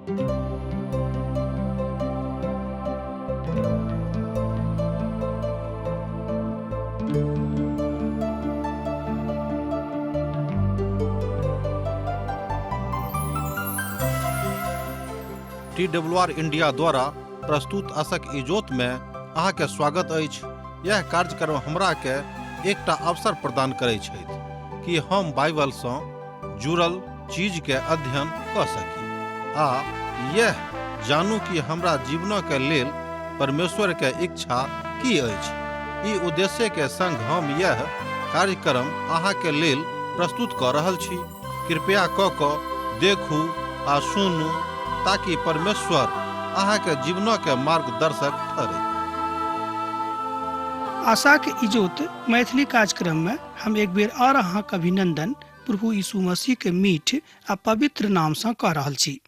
T W R India द्वारा प्रस्तुत असक इजोत में अहाँके स्वागत अछि। यह कार्यक्रम हमरा के एकटा अवसर प्रदान करै छथि कि हम बाइबल सँ जुड़ल चीज के अध्ययन कऽ सकी आ यह जानू कि हमरा जीवन के लेल परमेश्वर के इच्छा की अछि। ई उद्देश्य के संग हम यह कार्यक्रम अहाँ के लेल प्रस्तुत कऽ रहल छी। कृपया कऽ कऽ देखू आ सुनू ताकि परमेश्वर अहाँ के जीवन के मार्गदर्शक ठहरे। आशाक इजोत मैथिली कार्यक्रम में हम एक बेर और अहाँक अभिनंदन प्रभु यीशु मसीह के मीठ आ पवित्र नाम सँ कऽ रहल छी।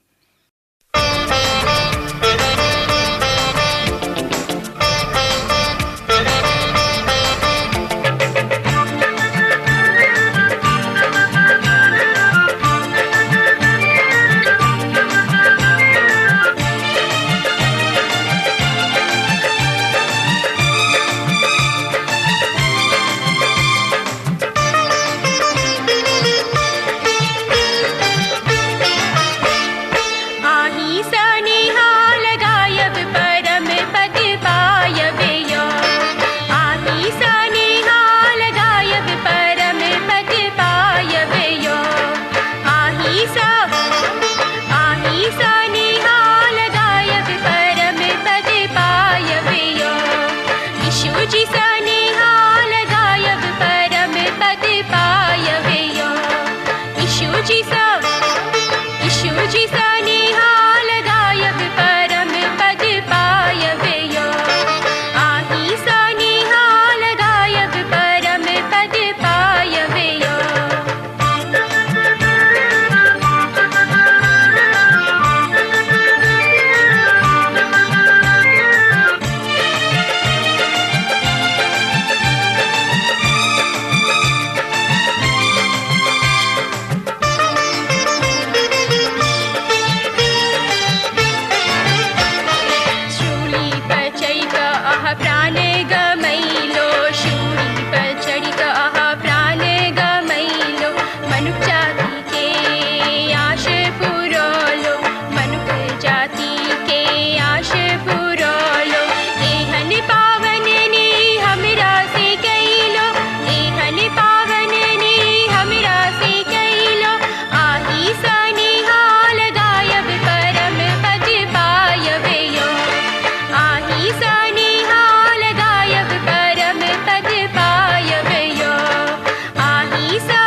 आही सनिहाल गायब परम पद पायब यो, आही सनिहाल गायब परम पद पायब यो, आही सा आही सनिहाल गायब परम पद पायब यो, यीशु जी सनिहाल गायब परम पद पायब यो, यीशु जी सा यीशु जी सनिहाल गायब परम पद पायब यो, आही सनिहाल गायब परम पद पायब यो। शूली पर चढ़ि कऽ अहाँ प्राण गमैलो, शूली पर चढ़ि कऽ अहाँ प्राण गमैलो, मनुख जाति के आश पुरौलो, मनुख जाति के आश पुरौलो, एहन पावन नी हमरा से कैलो, एहन पावन नी हमरा से कैलो, आही सनिहाल गायब परम पद पायब यो, आही सनिहाल गायब परम पद पायब यो, आही सा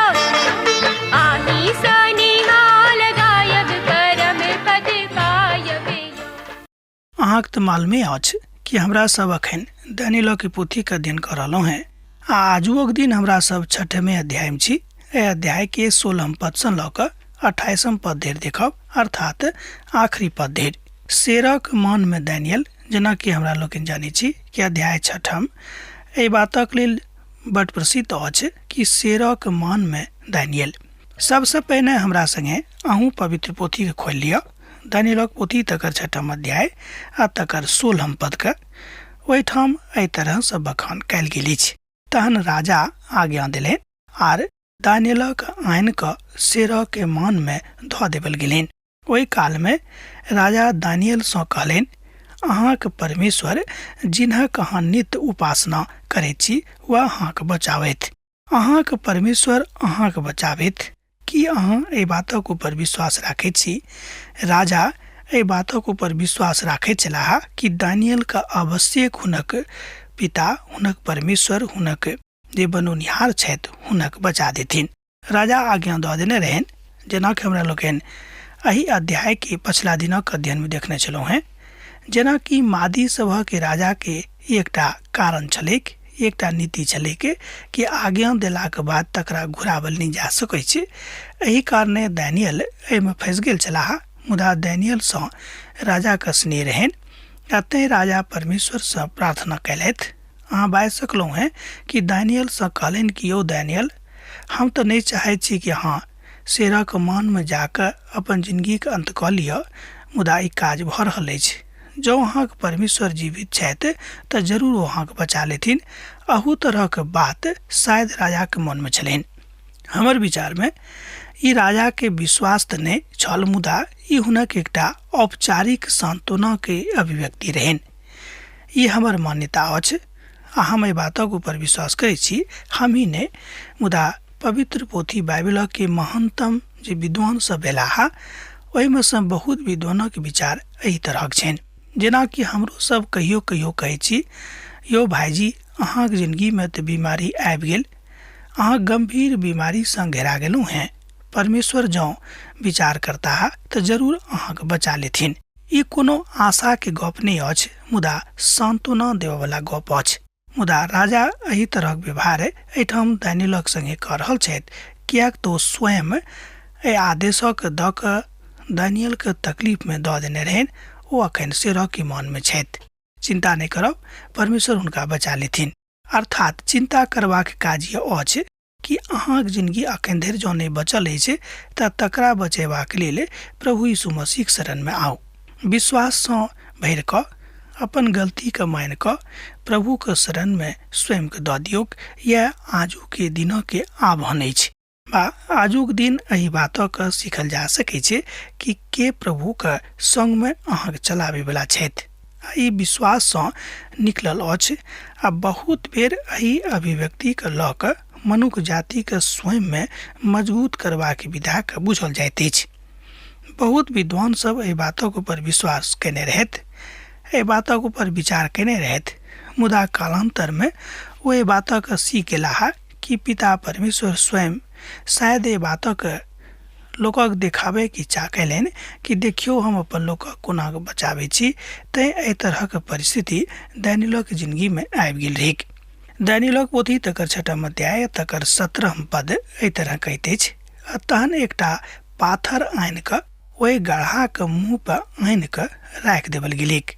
आही सनिहाल गायब परम पद पायब यो। अहाँके तऽ मालूमे अछि कि हमरा सब अखन दानियलके पोथीके अध्ययन कऽ रहलहुँ हेँ आ आजुओक दिन हमरा सब छठमे अध्यायमे छी। एहि अध्यायके 16 पदसँ लऽ कऽ 28 पद धरि देखब, अर्थात आखिरी पद धरि। शेरक मानमे दानियल, जेनाकि हमरा लोकनि जानै छी कि अध्याय छठम एहि बातक लेल बड प्रसिद्ध अछि कि शेरक मानमे दानियल। सबसँ पहिने हमरा संगे अहूँ पवित्र पोथीके खोलि लिअ, दानियलक पोथी तकर छठम अध्याय आ तकर 16 पदके। ओहिठाम एहि तरहसँ बखान कयल गेल अछि। तहन राजा आज्ञा देलनि आर दानियलक आनि कऽ शेरके मानमे धऽ देबल गेलनि। ओहि कालमे राजा दानियलसँ कहलनि, अहाँक परमेश्वर जिनहक अहाँ नित्य उपासना करैत छी वएह अहाँके बचाबथि। अहाँक परमेश्वर अहाँके बचाबथि। की अहाँ एहि बातक ऊपर विश्वास राखैत छी? राजा एहि बातक ऊपर विश्वास राखैत छलाह कि दानियलके आवश्यक हुनक पिता, हुनक परमेश्वर, हुनक जे बनौनिहार छथि हुनक बचा देथिन। राजा आज्ञा दऽ देने रहनि, जेनाकि हमरा लोकनि एहि अध्यायके पछिला दिनक अध्ययनमे देखने छलहुँ हेँ। जेनाकि मादी सभक राजाके एकटा कारण छलैक, एकटा नीति छलैक कि आज्ञा देलाक बाद तकरा घुरावल नहि जा सकै छै। एहि कारणे दानियल एहिमे फँसि गेल छलाह, मुदा दानियलसँ राजाके स्नेह रहनि आ तैँ राजा परमेश्वरसँ प्रार्थना कयलथि। अहाँ बाजि सकलहुँ हेँ कि दानियलसँ कहलनि कि यौ दानियल, हम तऽ नहि चाहैत छी कि अहाँ शेरक मानमे जाकऽ अपन जिनगीके अन्त कऽ लिअ, मुदा ई काज भऽ रहल अछि। जँ अहाँक परमेश्वर जीवित छथि तऽ जरूर ओ अहाँके बचा लेथिन। अहू तरहक बात शायद राजाके मनमे छलनि। हमर विचारमे ई राजाके विश्वास तऽ नहि छल, मुदा ई हुनक एकटा औपचारिक सान्त्वनाके अभिव्यक्ति रहनि। ई हमर मान्यता अछि आ हम एहि बातक ऊपर विश्वास करै छी। हमही नहि, मुदा पवित्र पोथी बाइबिलके महानतम जे विद्वान सब भेलाह ओहिमे सँ बहुत विद्वानक विचार एहि तरहक छनि। जेनाकि हमरो सब कहियो कहियो कहै छी, यौ भाइजी, अहाँक जिनगीमे तऽ बीमारी आबि गेल, अहाँ गम्भीर बीमारीसँ घेरा गेलहुँ हेँ, परमेश्वर जँ विचार करताह तऽ जरूर अहाँके बचा लेथिन। ई कोनो आशाके गप नहि अछि, मुदा सान्त्वना देबऽवला गप अछि। मुदा राजा एहि तरहक व्यवहार एहिठाम दानियलक संगे कऽ रहल छथि, किएक तऽ ओ स्वयं एहि आदेशक दऽ कऽ दानियलके तकलीफमे दऽ देने रहनि। ओ अखन शेरक मनमे छथि। चिन्ता नहि करब, परमेश्वर हुनका बचा लेथिन। अर्थात चिन्ता करबाक काज ई अछि कि अहाँक जिनगी अखन धरि जँ नहि बचल अछि तऽ तकरा बचेबाक लेल प्रभु यीशु मसीहक शरणमे आउ। विश्वाससँ भरि कऽ अपन गलतीके मानि कऽ प्रभुके शरणमे स्वयंके दऽ दियौक। इएह आजुके दिनके आह्वान अछि। बा आजुक दिन एहि बातक सीखल जा सकै छै कि के प्रभुके संगमे अहाँके चलाबैवला छथि। आ ई विश्वाससँ निकलल अछि आ बहुत बेर एहि अभिव्यक्तिके लऽ कऽ मनुख जातिके स्वयंमे मजबूत करबाक विधाके बुझल जाइत अछि। बहुत विद्वान सब एहि बातक ऊपर विश्वास कयने रहथि, एहि बातक ऊपर विचार कयने रहथि, मुदा कालान्तरमे ओ एहि बातक सीख गेलाह कि पिता परमेश्वर स्वयं शायद एहि बातक लोकक देखाबयके इच्छा कयलनि कि देखियौ हम अपन लोकक कोना कऽ बचाबै छी। तैँ एहि तरहक परिस्थिति दानियलक जिनगीमे आबि गेल रहैक। दानियलक पोथी तकर छठम अध्याय तकर 17म पद एहि तरह कहैत अछि, आ तहन एकटा पाथर आनि कऽ ओहि गढ़ाक मुँह पर आनि कऽ राखि देबल गेलैक,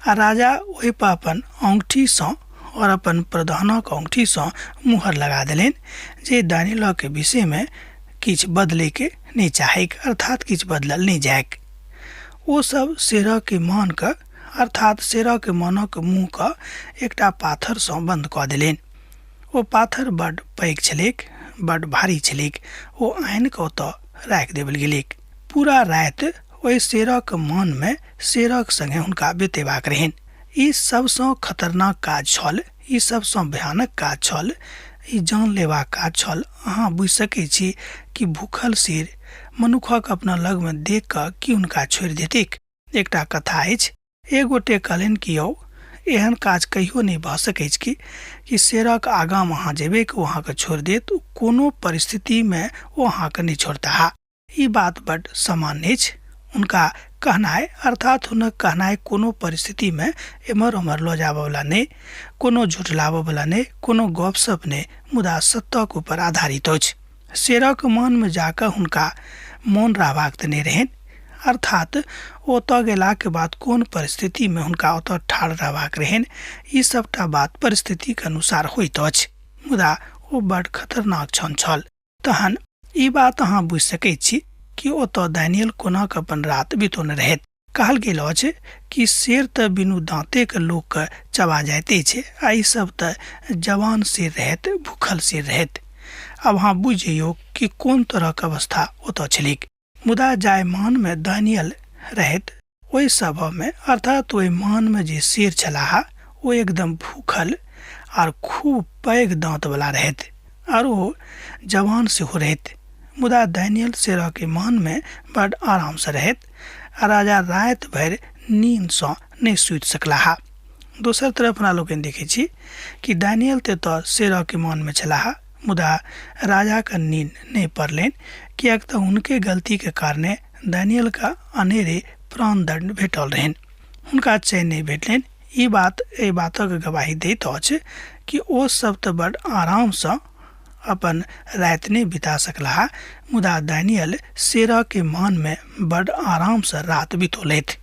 आ राजा ओहि पर अपन औंगठीसँ और अपन प्रधानक औंगठीसँ मुहर लगा देलनि जे दानियलक विषयमे किछु बदलैके नहि चाहैक, अर्थात किछु बदलल नहि जाइक। ओ सब शेरके मानके, अर्थात शेरके मानक मुँहके एकटा पाथरसँ बन्द कऽ देलनि। ओ पाथर बड्ड पैघ छलैक, बड्ड भारी छलैक। ओ आनि कऽ ओतऽ राखि देबल गेलैक। पूरा राति ओहि शेरक मानमे शेरक संगे हुनका बितेबाक रहनि। ई सबसँ खतरनाक काज छल, ई सबसँ भयानक काज छल, ई जानलेवा काज छल। अहाँ बुझि सकै छी कि भूखल शेर मनुखक अपना लगमे देख कऽ की हुनका छोड़ि देतैक? एकटा कथा अछि। एक गोटे कहलनि कि यौ, एहन काज कहियो नहि भऽ सकैछ कि शेरक आगाँमे अहाँ जेबै कि ओ अहाँके छोड़ि देत। कोनो परिस्थितिमे ओ अहाँके नहि छोड़ताह। ई बात बड्ड सामान्य अछि। हुनका कहनाइ, अर्थात हुनक कहनाइ कोनो परिस्थितिमे एम्हर ओम्हर लऽ जाबऽवला नहि, कोनो झुठलाबऽवला नहि, कोनो गपशप नहि, मुदा सत्यक ऊपर आधारित अछि। शेरक मनमे जाकऽ हुनका मौन रहबाक तऽ नहि रहनि, अर्थात ओतऽ गेलाके बाद कोन परिस्थितिमे हुनका ओतऽ ठाढ़ रहबाक रहनि, ई सबटा बात परिस्थितिक अनुसार होइत अछि। मुदा ओ बड्ड खतरनाक क्षण छल। तहन ई बात अहाँ बुझि सकैत छी कि ओतऽ दानियल कोना कऽ अपन रात बितौने रहैत। कहल गेल अछि कि शेर तऽ बिनु दाँतेके लोकके चबा जाइत अछि, आ ई सब तऽ जवान शेर रहैत, भूखल शेर रहैत। आब अहाँ बुझि जइयौ कि कोन तरहक अवस्था ओतऽ छलैक। मुदा जाहि मानमे दानियल रहैत ओहि सभामे, अर्थात ओहि मानमे जे शेर छलाह ओ एकदम भूखल आर खूब पैघ दाँतवला रहैत, आर ओ जवान सेहो रहैत। मुदा दानियल शेरक मानमे बड्ड आरामसँ रहैत, आ राजा राति भरि नींदसँ नहि सुति सकलाह। दोसर तरफ हमरा लोकनि देखै छी कि दानियल तऽ एतऽ शेरक मानमे छलाह, मुदा राजाके नींद नहि पड़लनि, किएक तऽ हुनके गलतीके कारणे दानियलके अनेरे प्राणदण्ड भेटल रहनि। हुनका चैन नहि भेटलनि। ई बात एहि बातक गवाही दैत अछि कि ओ सब तऽ बड्ड आरामसँ अपन राति नहि बिता सकलाह, मुदा दानियल शेरके मानमे बड्ड आरामसँ राति बितौलथि।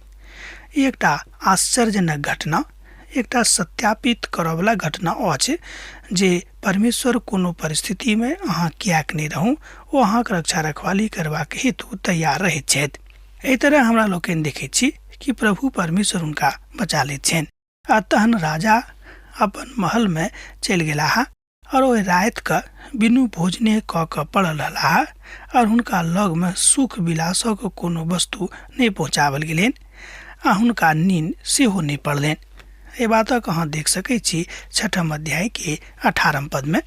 ई एकटा आश्चर्यजनक घटना, एकटा सत्यापित करऽवला घटना अछि जे परमेश्वर कोनो परिस्थितिमे अहाँ किएक नहि रहू, ओ अहाँक रक्षा रखवाली करबाक हेतु तैयार रहैत छथि। एहि तरह हमरा लोकनि देखैत छी कि प्रभु परमेश्वर हुनका बचा लैत छनि आ तहन राजा अपन महलमे चलि गेलाह आओर ओहि रातिके बिनु भोजने कऽ कऽ पड़ल रहलाह आओर हुनका लगमे सुख विलासक कोनो वस्तु नहि पहुँचाओल गेलनि आ हुनका नीन सेहो नहि पड़लनि। एहि बातक अहाँ देख सकैत छी छठम अध्यायके 18 पदमे।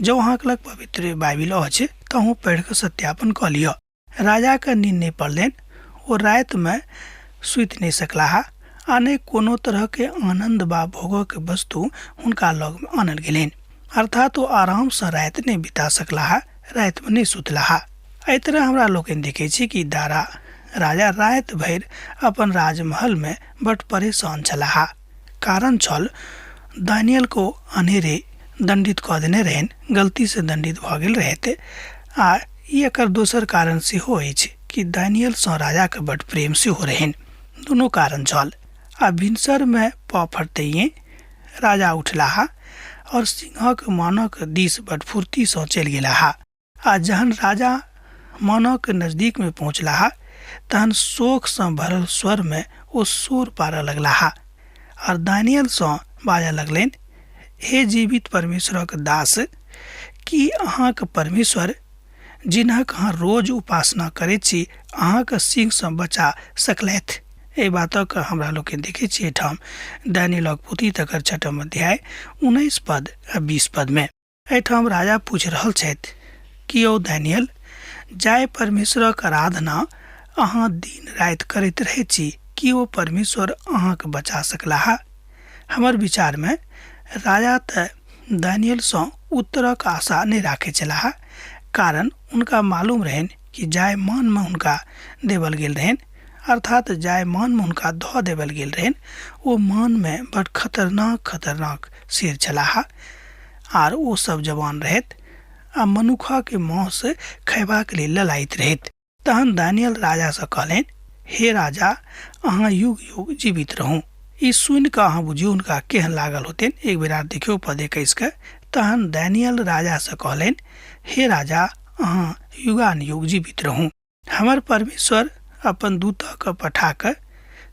जँ अहाँके लग पवित्र बाइबिल अछि तऽ अहूँ पढ़ि कऽ सत्यापन कऽ लिअ। राजाके नीन नहि पड़लनि, ओ रातिमे सुति नहि सकलाह आ नहि कोनो तरहके आनन्द वा भोगक वस्तु हुनका लगमे आनल गेलनि। अर्थात ओ आरामसँ राति नहि बिता सकलाह, रातिमे नहि सुतलाह। एहि तरह हमरा लोकनि देखै छी कि दारा राजा राति भरि अपन राजमहलमे बड परेशान छलाह। कारण छल दानियल को अनेरे दण्डित कऽ देने रहनि, गलतीसँ दण्डित भऽ गेल रहथि आ ई एकर दोसर कारण सेहो अछि कि दानियलसँ राजाके बड प्रेम सेहो रहनि। दुनू कारण छल। आ भिनसरमे पौ फटतैये राजा उठलाह और सिंहक मानक दिस बड फुर्तीसँ चलि गेलाह आ जहन राजा मानक नजदीकमे पहुँचलाह तहन शोकसँ भरल स्वरमे ओ शोर पारऽ लगलाह और दानियलसँ बाजऽ लगलनि, हे जीवित परमेश्वरक दास, की अहाँक परमेश्वर जिनहक अहाँ रोज उपासना करैत छी अहाँके सिंहसँ बचा सकलथि? एहि बातक हमरा लोकनि देखै छी एहिठाम दानियलक पोथी तकर छठम अध्याय 19 पद आ 20 पदमे। एहिठाम राजा पूछि रहल छथि कि यौ दानियल, जाहि परमेश्वरक आराधना अहाँ दिन राति करैत रहैत छी, की ओ परमेश्वर अहाँके बचा सकलाह? हमर विचारमे राजा तऽ दानियलसँ उत्तरक आशा नहि राखैत छलाह, कारण हुनका मालूम रहनि कि जाहि मानमे हुनका देवल गेल रहनि, अर्थात जाहि मानमे हुनका धऽ देवल गेल रहनि, ओ मानमे बड़ खतरनाक खतरनाक शेर छलाह आर ओ सब जवान रहथि आ मनुखके मांस खयबाक लेल ललायित रहथि। तहन दानियल राजासँ कहलनि, हे राजा, अहाँ युग युग जीवित रहू। ई सुनि कऽ अहाँ बुझियौ हुनका केहन लागल होतनि। एक बेर आर देखियौ पद 21 के। तहन दानियल राजासँ कहलनि, हे राजा, अहाँ युगानुयुग जीवित रहू। हमर परमेश्वर अपन दूतके पठा कऽ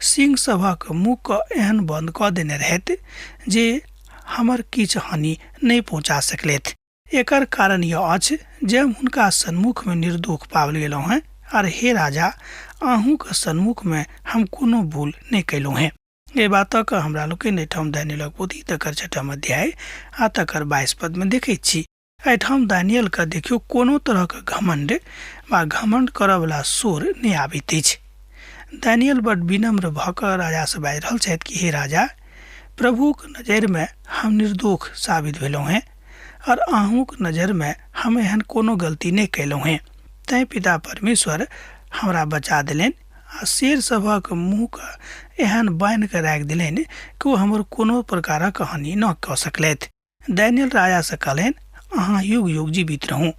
सिंह सभक मुँहके एहन बन्द कऽ देने रहथि जे हमर किछु हानि नहि पहुँचा सकलथि। एकर कारण यह अछि जे हम हुनका सन्मुखमे निर्दोष पाओल गेलहुँ हेँ आर हे राजा, अहूँके सन्मुखमे हम कोनो भूल नहि कयलहुँ हेँ। एहि बातक हमरा लोकनि एहिठाम दानियलक पोथी तकर छठम अध्याय आ तकर 22 पदमे देखैत छी। एहिठाम दानियलके देखियौ कोनो तरहक घमण्ड वा घमण्ड करऽवला स्वर नहि आबैत अछि। दानियल बड विनम्र भऽ कऽ राजासँ बाजि रहल छथि कि हे राजा, प्रभुक नजरिमे हम निर्दोष साबित भेलहुँ हेँ और अहूँक नजरिमे हम एहन कोनो गलती नहि कयलहुँ हेँ। तैँ पिता परमेश्वर हमरा बचा देलनि आ शेर सभक मुँहके एहन बान्हि कऽ राखि देलनि कि ओ हमर कोनो प्रकारक हानि न कऽ सकलथि। दानियल राजासँ कहलनि, अहाँ युग युग जीवित रहू।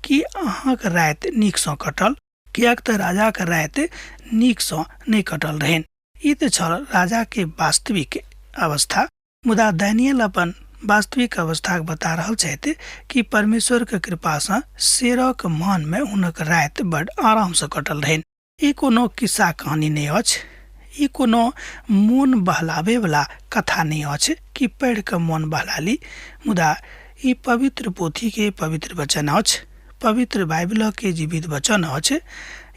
की अहाँक राति नीकसँ कटल? किएक तऽ राजाक राति नीकसँ नहि कटल रहनि। ई तऽ छल राजाके वास्तविक अवस्था, मुदा दानियल अपन वास्तविक अवस्थाके बता रहल छथि कि परमेश्वरके कृपासँ शेरक मानमे हुनक राति बड आरामसँ कटल रहनि। ई कोनो किस्सा कहानी नहि अछि, ई कोनो मोन बहलाबैवला कथा नहि अछि कि पढ़ि कऽ मोन बहला ली, मुदा ई पवित्र पोथीके पवित्र वचन अछि, पवित्र बाइबिलके जीवित वचन अछि।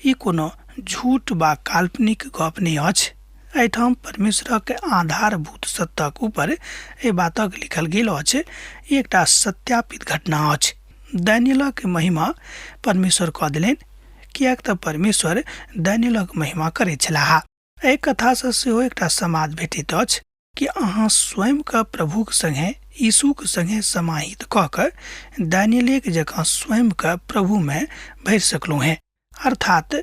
ई कोनो झूठ वा काल्पनिक गप नहि अछि। एहिठाम परमेश्वरक आधारभूत सत्यक ऊपर एहि बातक लिखल गेल अछि। ई एकटा सत्यापित घटना अछि। दानियलक महिमा परमेश्वर कऽ देलनि, किएक तऽ परमेश्वर दानियलक महिमा करैत छलाह। एहि कथासँ सेहो एकटा समाद भेटैत अछि कि अहाँ स्वयंके प्रभुक संगे, यीशुक संगे समाहित कऽ कऽ दानियलेक जकाँ स्वयंके प्रभुमे भरि सकलहुँ हेँ। अर्थात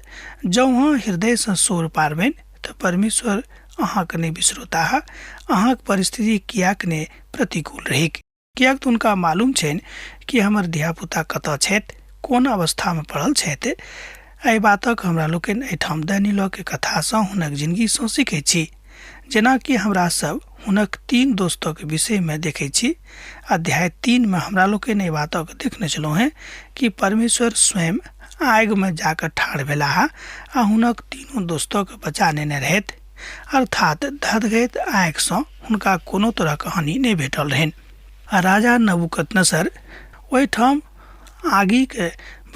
जँ अहाँ हृदयसँ शोर पारबनि तऽ परमेश्वर अहाँके नहि बिसरोताह, अहाँक परिस्थिति किएक नहि प्रतिकूल रहैक। किएक तऽ हुनका मालूम छनि कि हमर धियापुता कतऽ छथि, कोन अवस्थामे पड़ल छथि। एहि बातक हमरा लोकनि एहिठाम दानियलके कथासँ हुनक जिनगीसँ सीखैत छी। जेनाकि हमरा सब हुनक 3 दोस्तक विषयमे देखैत छी। अध्याय 3 मे हमरा लोकनि एहि बातक देखने छलहुँ हेँ कि परमेश्वर स्वयं आगिमे जाकऽ ठाढ़ भेलाह आ हुनक तीनू दोस्तके बचा नेने रहथि। अर्थात धधकैत आगिसँ हुनका कोनो तरहक हानि नहि भेटल रहनि। आ राजा नबूकदनेस्सर ओहिठाम आगिक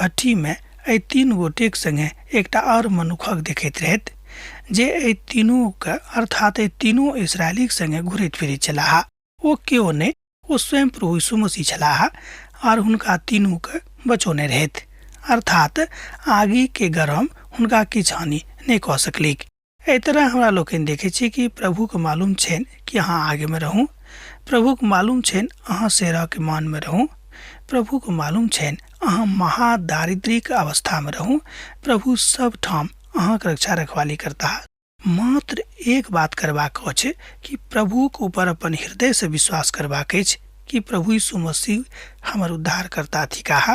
भट्ठीमे एहि तीन गोटेक संगे एकटा आओर मनुखक देखैत रहथि जे एहि तीनूके अर्थात एहि तीनू इस्राएलीक संगे घुरैत फिरैत छलाह। ओ केओ नहि, ओ स्वयं प्रभु यीशु मसीह छलाह आर हुनका तीनूके बचौने रहथि। अर्थात आगिके गरम हुनका किछु हानि नहि कऽ सकलैक। एहि तरह हमरा लोकनि देखै छी कि प्रभुके मालूम छनि कि अहाँ आगिमे रहू, प्रभुके मालूम छनि अहाँ शेरक मानमे रहू, प्रभुके मालूम छनि अहाँ महादारिद्र्यक अवस्थामे रहू, प्रभु सब ठाम अहाँके रक्षा रखवाली करताह। मात्र एक बात करबाक अछि कि प्रभुक ऊपर अपन हृदयसँ विश्वास करबाक अछि कि प्रभु यीशु मसीह हमर उद्धारकर्ता थिकाह,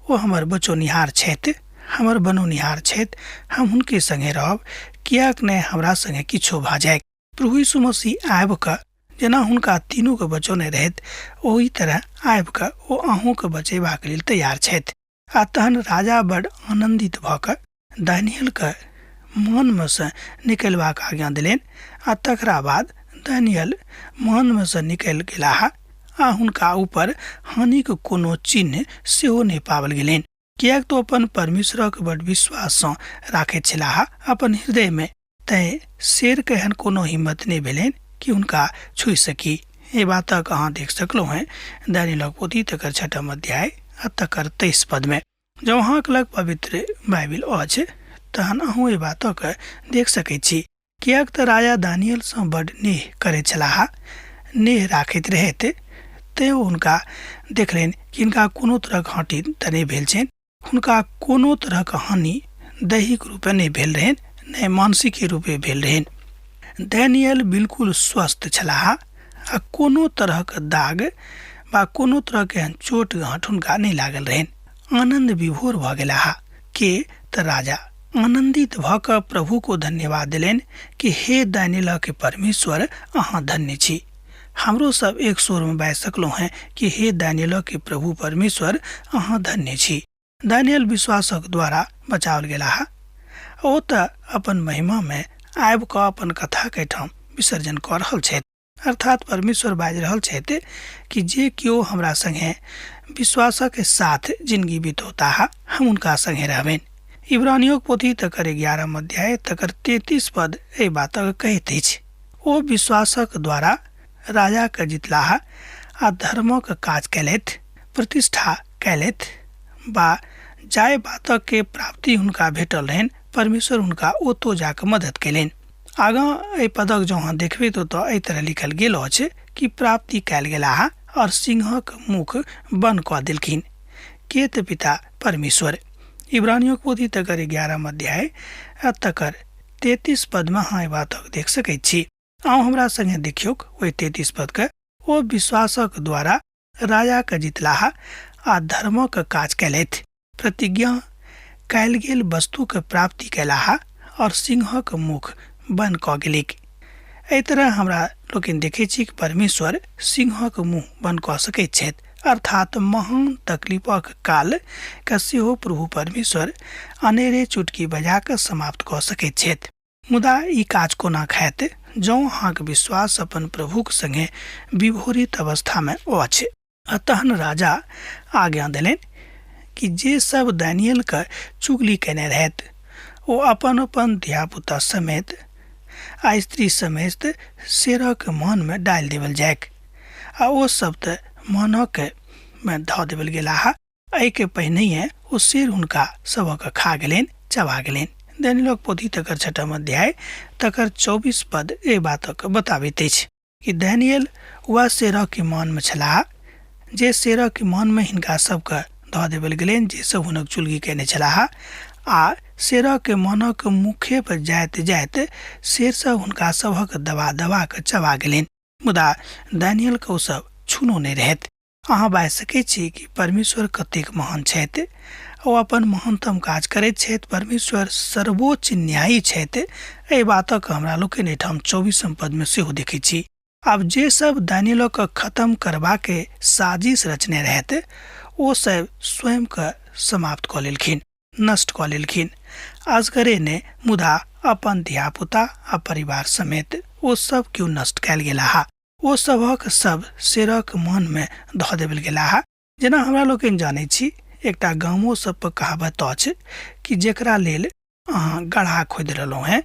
ओ हमर बचौनिहार छथि, हमर बनौनिहार छथि, हम हुनके संगे रहब, किएक नहि हमरा संगे किछो भऽ जाय। प्रभु यीशु मसीह आबि कऽ जेना हुनका तीनूके बचौने रहथि, ओही तरह आबि कऽ ओ अहूँके बचेबाक लेल तैयार छथि। आ तहन राजा बड आनन्दित भऽ कऽ दानियलके मनमे सँ निकलबाक आज्ञा देलनि आ तकरा बाद दानियल मनमे सँ निकलि गेलाह आ हुनका ऊपर हानिक कोनो चिन्ह सेहो नहि पाओल गेलनि, किएक तऽ ओ अपन परमेश्वरक बड विश्वाससँ राखैत छलाह अपन हृदयमे। तैँ शेरके एहन कोनो हिम्मत नहि भेलनि कि हुनका छुइ सकी। एहि बातक अहाँ देख सकलहुँ हेँ दानियलक पोथी तकर छठम अध्याय आ तकर 23 पदमे। जँ अहाँक लग पवित्र बाइबिल अछि तहन अहूँ एहि बातक देख सकैत छी। किएक तऽ राजा दानियलसँ बड नेह करैत छलाह, नेह राखैत रहैत, तैँ ओ हुनका देखलनि कि हिनका कोनो तरहक हानि तऽ नहि भेल छनि। हुनका कोनो तरहक हानि दैहिक रूपे नहि भेल रहनि, नहि मानसिक रूपे भेल रहनि। डैनियल बिल्कुल स्वस्थ छलाह आ कोनो तरहक दाग वा कोनो तरहक एहन चोट गाँठ हुनका नहि लागल रहनि। आनन्द विभोर भऽ गेलाह। के तऽ राजा आनन्दित भऽ कऽ प्रभु को धन्यवाद देलनि कि हे डैनियलक परमेश्वर, अहाँ धन्य छी। हमरो सब एक स्वरमे बाजि सकलहुँ हेँ कि हे दानियलक प्रभु परमेश्वर, अहाँ धन्य छी। दानियल विश्वासक द्वारा बचाओल गेलाह। ओ तऽ अपन महिमामे आबि कऽ अपन कथाक एहिठाम विसर्जन कऽ रहल छथि। अर्थात परमेश्वर बाजि रहल छथि कि जे केओ हमरा संगे विश्वासक साथ जिंदगी बितौताह, हम हुनका संगे रहबनि। इब्रानियोक पोथी तकर 11 अध्याय तकर 33 पद एहि बातक कहैत अछि। ओ विश्वासक द्वारा राजाके जितलाह आ धर्मक काज कयलथि, प्रतिष्ठा कयलथि बा जाहि बातके प्राप्ति हुनका भेटल रहनि, परमेश्वर हुनका ओतौ जाकऽ मदद कयलनि। आगाँ एहि पदक जँ अहाँ देखबै तऽ ओतऽ एहि तरह लिखल गेल अछि कि प्राप्ति कयल गेलाह और सिंहक मुख बन्द कऽ देलखिन। के तऽ पिता परमेश्वर। इब्रानियोक पोथी तकर 11 अध्याय आ तकर 33 पदमे अहाँ एहि बातक देख सकैत छी। आउ हमरा संगे देखियौक ओहि 33 पदके। ओ विश्वासक द्वारा राजाके जितलाह आ धर्मक काज कयलथि, प्रतिज्ञा कयल गेल वस्तुके प्राप्ति कयलाह और सिंहक मुख बन्द कऽ गेलैक। एहि तरह हमरा लोकनि देखै छी कि परमेश्वर सिंहक मुँह बन्द कऽ सकैत छथि, अर्थात महान तकलीफक काल के सेहो प्रभु परमेश्वर अनेरे चुटकी बजा कऽ समाप्त कऽ सकैत छथि। मुदा ई काज कोना खायत जँ अहाँक विश्वास अपन प्रभुक संगे विभोरित अवस्थामे अछि। आ तहन राजा आज्ञा देलनि कि जे सब दानियलके चुगली केने रहथि ओ अपन अपन धियापुता समेत आ स्त्री समेत शेरक मानमे डालि देवल जाइक। आ ओ सब तऽ मानक मे धऽ देवल गेलाह। एहिके पहिनहिए ओ शेर हुनका सभक खा गेलनि, चबा गेलनि। दानियलक पोथी तकर छठम अध्याय तकर 24 पद एहि बातक बताबैत अछि कि दानियल वएह शेरक मानमे छलाह जे शेरक मानमे हिनका सबके धऽ देवल गेलनि, जे सब हुनक चुलगी केने छलाह। आ शेरक मानक मुखे पर जाइत जाइत शेर सब हुनका सभक दबा दबा कऽ चबा गेलनि। मुदा दानियलके ओ सब छुनो नहि रहथि। अहाँ बाजि सकैत छी कि परमेश्वर कतेक महान छथि, ओ अपन महानतम काज करैत छथि, परमेश्वर सर्वोच्च न्यायी छथि। एहि बातक हमरा लोकनि एहिठाम 24 पदमे सेहो देखैत छी। आब जे सब दानियलके खत्म करबाके साजिश रचने रहथि ओ सब स्वयंके समाप्त कऽ लेलखिन। नष्ट कऽ लेलखिन। असगरे नहि, मुदा अपन धियापुता आ परिवार समेत ओ सब केओ नष्ट कयल गेलाह। ओ सभक सब शेरक मनमे धऽ देबल गेलाह। जेना हमरा लोकनि जानै छी, एकटा गामो सब पर कहावत अछि कि जेकरा लेल अहाँ गड्ढा खोदि रहलहुँ हेँ,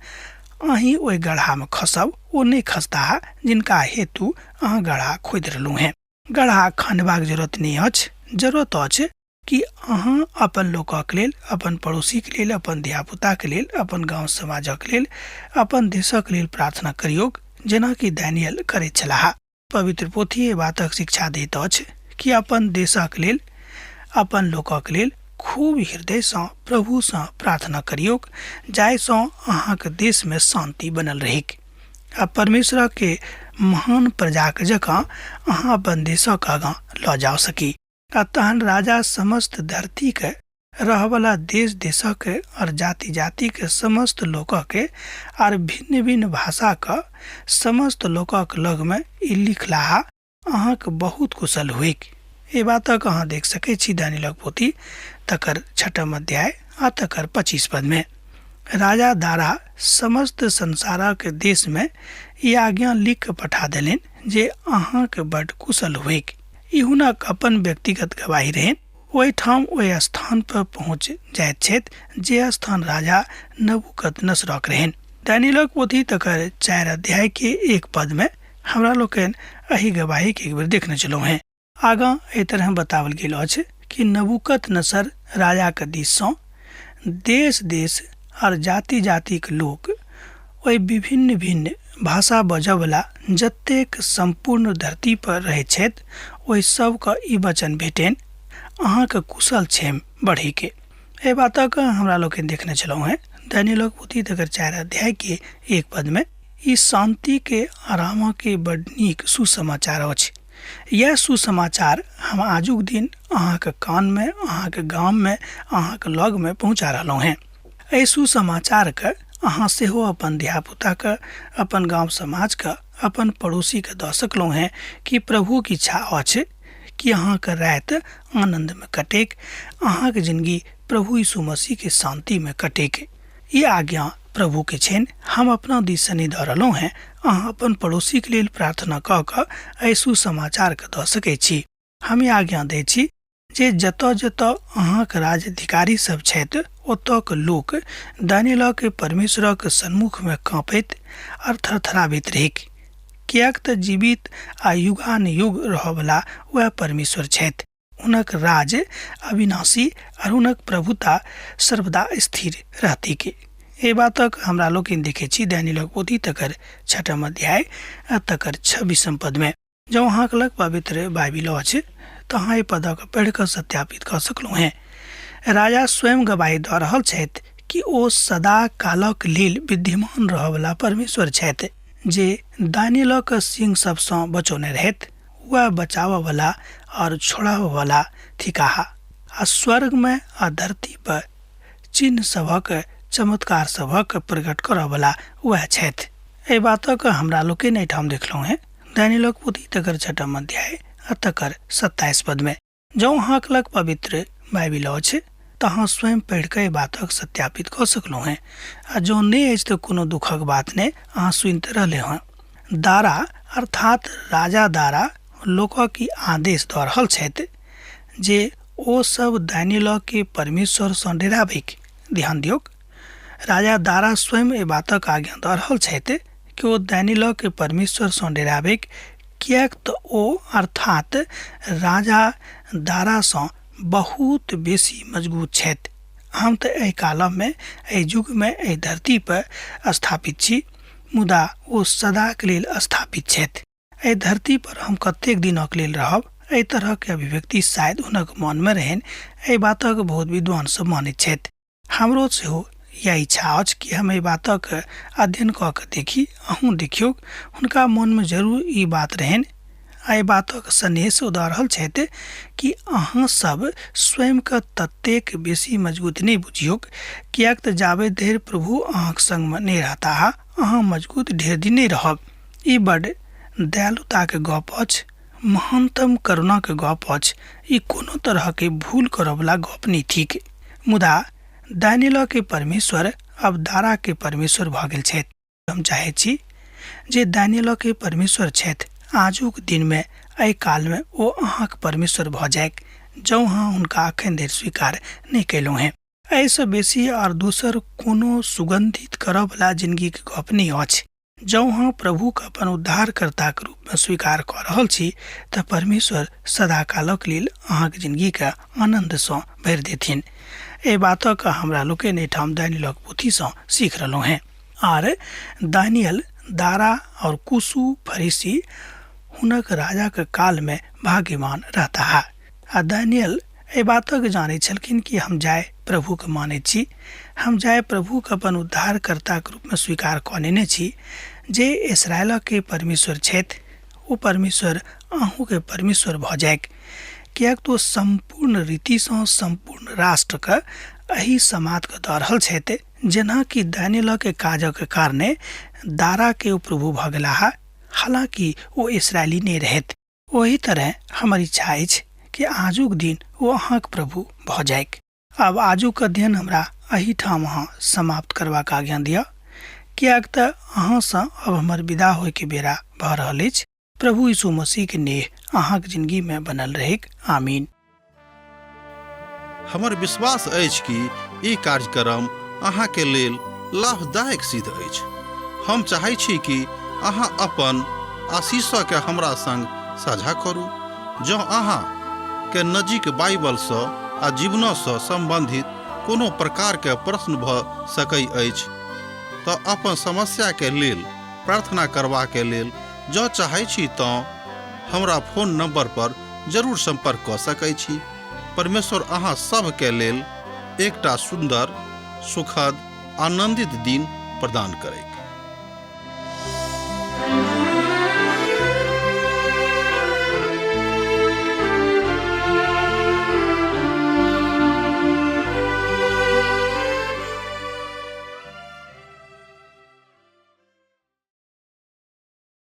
अहीं ओहि गड्ढामे खसब, ओ नहि खसताह जिनका हेतु अहाँ गड्ढा खोदि रहलहुँ हेँ। गड्ढा खनबाक जरूरत नहि अछि, जरूरत अछि कि अहाँ अपन लोकक लेल, अपन पड़ोसीके लेल, अपन धियापुताके लेल, अपन गाँव समाजक लेल, अपन देशक लेल प्रार्थना करियौक, जेना कि दानियल करैत छलाह। पवित्र पोथी एहि बातक शिक्षा दैत अछि कि अपन देशक लेल, अपन लोकक लेल खूब हृदयसँ प्रभुसँ प्रार्थना करियौक, जाहिसँ अहाँक देशमे शान्ति बनल रहैक आ परमेश्वरके महान प्रजाक जकाँ अहाँ अपन देशक आगाँ लऽ जा सकी। आ तहन राजा समस्त धरतीके रहऽवला देश देशक और जाति जातिके समस्त लोकके आर भिन्न भिन्न भाषाके समस्त लोकक लगमे ई लिखलाहा अहाँके बहुत कुशल होइक। एहि बातक अहाँ देख सकै छी दानियलक पोथी तकर छठम अध्याय आ तकर 25 पदमे। राजा दारा समस्त संसारक देशमे ई आज्ञा लिख कऽ पठा देलनि जे अहाँके बड्ड कुशल होइक। ई हुनक अपन व्यक्तिगत गवाही रहनि। ओहिठाम ओहि स्थान पर पहुँच जाइत छथि जे स्थान राजा नबूकदनेस्सरक रहनि। दानियलक पोथी तकर 4 अध्याय के 1 पद में हमरा लोकनि एहि गवाही के एक बेर देखने छलहुँ हेँ। आगाँ एहि तरह बताओल गेल अछि कि नबूकदनेस्सर राजाक दिस सँ देश देश आर जाति जातिक लोक ओहि विभिन्न भिन्न भाषा बजऽवला जतेक सम्पूर्ण धरती पर रहैत छथि ओहि सबके ई वचन भेटनि, अहाँके कुशल क्षेम बढ़ैके। एहि बातक हमरा लोकनि देखने छलहुँ हेँ दानियलक पोथी तकर 4 अध्याय के 1 पद में। ई शान्ति के आराम के बड नीक सुसमाचार अछि। यह सुसमाचार हम आजुक दिन अहाँके कान में, अहाँके गाम में, अहाँके लग में पहुँचा रहलहुँ हेँ। एहि सुसमाचारके अहाँ सेहो अपन धियापुताके, अपन गाँव समाजके, अपन पड़ोसीके दऽ सकलहुँ हेँ कि प्रभुक इच्छा अछि कि अहाँके राति आनन्दमे कटेक, अहाँके जिनगी प्रभु यीशु मसीहके शान्तिमे कटेक। ई आज्ञा प्रभुके छनि, हम अपना दिससँ नहि दऽ रहलहुँ हेँ। अहाँ अपन पड़ोसीके लेल प्रार्थना कऽ कऽ एहि सुसमाचारके दऽ सकै छी। हम ई आज्ञा दै छी जे जतऽ जतऽ अहाँक राजाधिकारी सब छथि ओतऽक लोक दानियलक परमेश्वरक सन्मुखमे काँपैत आओर थरथराबैत रहैक, किएक तऽ जीवित आ युगानुयुग रहऽवला वएह परमेश्वर छथि। हुनक राज अविनाशी आओर हुनक प्रभुता सर्वदा स्थिर रहतीक। एहि बातक हमरा लोकनि देखै छी दानियलक पोथी तकर 6 अध्याय आ तकर 26 पदमे। जँ अहाँके लग पवित्र बाइबिल अछि तऽ अहाँ एहि पदक पढ़ि कऽ सत्यापित कऽ सकलहुँ हेँ। राजा स्वयं गवाही दऽ रहल छथि कि ओ सदा कालक लेल विद्यमान रहऽवला परमेश्वर छथि, जे दानियलक सिंह सबसँ बचौने रहथि, वएह बचाबऽवला आओर छोड़ाबऽवला थिकाह आ स्वर्गमे आ धरती पर चिन्ह सभक चमत्कार सभक प्रकट करऽवला वएह छथि। एहि बातक हमरा लोकनि एहिठाम देखलहुँ हेँ दानियलक पोथी तकर 6 अध्याय आ तकर 27 पदमे। जँ अहाँक लग पवित्र बाइबिल अछि तऽ अहाँ स्वयं पढ़ि कऽ एहि बातक सत्यापित कऽ सकलहुँ हेँ, आ जँ नहि अछि तऽ कोनो दुखक बात नहि, अहाँ सुनिते रहले हँ। दारा अर्थात राजा दारा लोकक ई आदेश दऽ रहल छथि जे ओ सब दानियलके परमेश्वरसँ डेराबैक। ध्यान दियौक, राजा दारा स्वयं एहि बातक आज्ञा दऽ रहल छथि कि ओ दानियलके परमेश्वरसँ डेराबैक, किएक तऽ ओ अर्थात राजा दारासँ बहुत बेसी मजबूत छथि। हम तऽ एहि कालमे, एहि युगमे, एहि धरती पर स्थापित छी, मुदा ओ सदाक लेल स्थापित छथि। एहि धरती पर हम कतेक दिनक लेल रहब, एहि तरहके अभिव्यक्ति शायद हुनक मनमे रहनि। एहि बातक बहुत विद्वान सब मानैत छथि। हमरो सेहो इएह इच्छा अछि कि हम एहि बातक अध्ययन कऽ के देखी, अहूँ देखियौक। हुनका मनमे जरूर ई बात रहनि आ एहि बातक सन्देश ओ दऽ रहल छथि कि अहाँ सब स्वयंके ततेक बेसी मजबूत नहि बुझियौक, किएक तऽ जाबे धरि प्रभु अहाँक संगमे नहि रहताह अहाँ मजबूत ढेर दिन नहि रहब। ई बड्ड दयालुताके गप अछि, महानतम करुणाके गप अछि। ई कोनो तरहके भूल करऽवला गप नहि थिक। मुदा दानियलो के परमेश्वर अब दारा के परमेश्वर भऽ गेल छथि। हम चाहैत छी जे दानियलो के परमेश्वर छथि, आजुक दिनमे एहि कालमे ओ अहाँक परमेश्वर भऽ जाइक, जँ अहाँ हुनका एखन धरि स्वीकार नहि कयलहुँ हेँ। एहिसँ बेसी आर दोसर कोनो सुगन्धित करऽवला जिनगीके गप नहि अछि। जँ अहाँ प्रभुके अपन उद्धारकर्ताके रूपमे स्वीकार कऽ रहल छी तऽ परमेश्वर सदाकालक लेल अहाँके जिनगीके आनन्दसँ भरि देथिन। एहि बातक हमरा लोकनि एहिठाम दानियलक पोथीसँ सीख रहलहुँ हेँ। आर दानियल, दारा और कुशु फरीसी हुनक राजाक कालमे भाग्यवान रहताह। आ दानियल एहि बातक जानैत छलखिन कि हम जाय प्रभुके मानैत छी, हम जाय प्रभुके अपन उद्धारकर्ताके रूपमे स्वीकार कऽ नेने छी, जे इसराइलके परमेश्वर छथि ओ परमेश्वर अहूँके परमेश्वर भऽ जाइक, किएक तऽ ओ सम्पूर्ण रीतिसँ सम्पूर्ण राष्ट्रके एहि समादके दऽ रहल छथि। जेना कि दानियलके काजक कारणे दाराके ओ प्रभु भऽ गेलाह, हालाँकि ओ इसराइली नहि रहथि। ओही तरह हमर इच्छा अछि कि आजुक दिन ओ अहाँक प्रभु भऽ जाइक। आब आजुक अध्ययन हमरा एहिठाम अहाँ समाप्त करबाक आज्ञा दिअ, किएक तऽ अहाँसँ अब हमर विदा होइके बेरा भऽ रहल अछि। प्रभु यीशु मसीहके नेह अहाँक जिनगीमे बनल रहैक। आमीन। हमर विश्वास अछि कि ई कार्यक्रम अहाँके लेल लाभदायक सिद्ध अछि। हम चाहै छी कि अहाँ अपन आशीषके हमरा संग साझा करू। जँ अहाँ के नजीक बाइबलसँ आ जीवनसँ सम्बन्धित कोनो प्रकारके प्रश्न भऽ सकै अछि तऽ अपन समस्याके लेल प्रार्थना करबाके लेल जँ चाहै छी तँ हमरा फोन नंबर पर जरूर संपर्क कऽ सकै छी। परमेश्वर अहाँ सभके लेल एकटा सुन्दर, सुखद, आनंदित दिन प्रदान करैक।